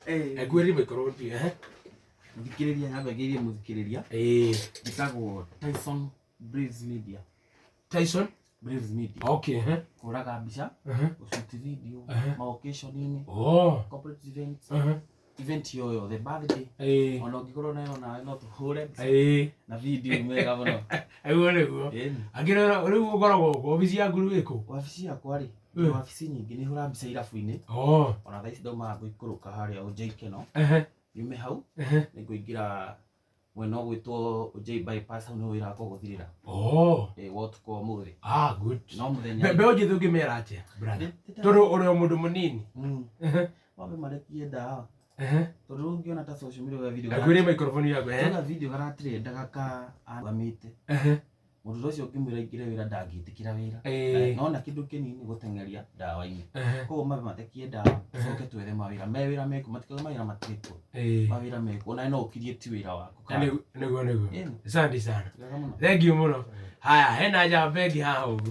Ekuĩri mĩkorwo ti eh. Mũthikĩrĩria, nyambe ngeithie mũthikĩrĩria. Njĩtagwo Tyson Braves Media. Tyson Braves Media. Okay, eh. Kũraga mbica, gũshoot video, ma occasion-inĩ, corporate events, event yo yothe, birthday, ona ũngĩkorwo nayo nawe no tũhũre mbica na video mega mũno. Nĩguo nĩguo. Ĩni. Angĩrora rĩu ũkoragwo kũ? Obici yaku rĩu ĩkũ? Wabici yakwa rĩ, wabici nyingĩ nĩ hũra mbica irabu-inĩ. Ona thaa ici ndaumaga ngũikũrũka harĩa Ũnjai Keno, nyume hau nĩ ngũingĩra mwena ũgwĩtwo Ũnjai bypass, hau nĩho wĩra wakwa ũgũthirĩra. Wa ũtukũ wa ũmũthĩ. Ah, good. No mũthenya. Mbeũ njĩthĩ ũngĩmera atĩa, brother? Tondũ ũrĩ o mũndũ mũnini. Mambe marekie ndawa. Tondũ rĩu ũngĩona ta social media ga video. Akuĩre microphone yaku, eh? Ga video garatrendaga ka arũgamĩte. Mũndũ ũcio ũngĩmwĩra aingĩre wĩra ndangĩtĩkĩra wĩra. No na kĩndũ kĩnini gũteng'eria ndawa-inĩ. Koguo mambe matekie ndawa, tũcoke twethe mawĩra. Me wĩra mekuo, matikauge mawĩra matirĩ kuo. Mawĩra mekuo, onawe no ũkirie wĩra waku. Nĩguo nĩguo. Ĩni. Asante sana. Wega mũno. Thank you mũno. Haya, hena njamba ĩngĩ haha ũguo.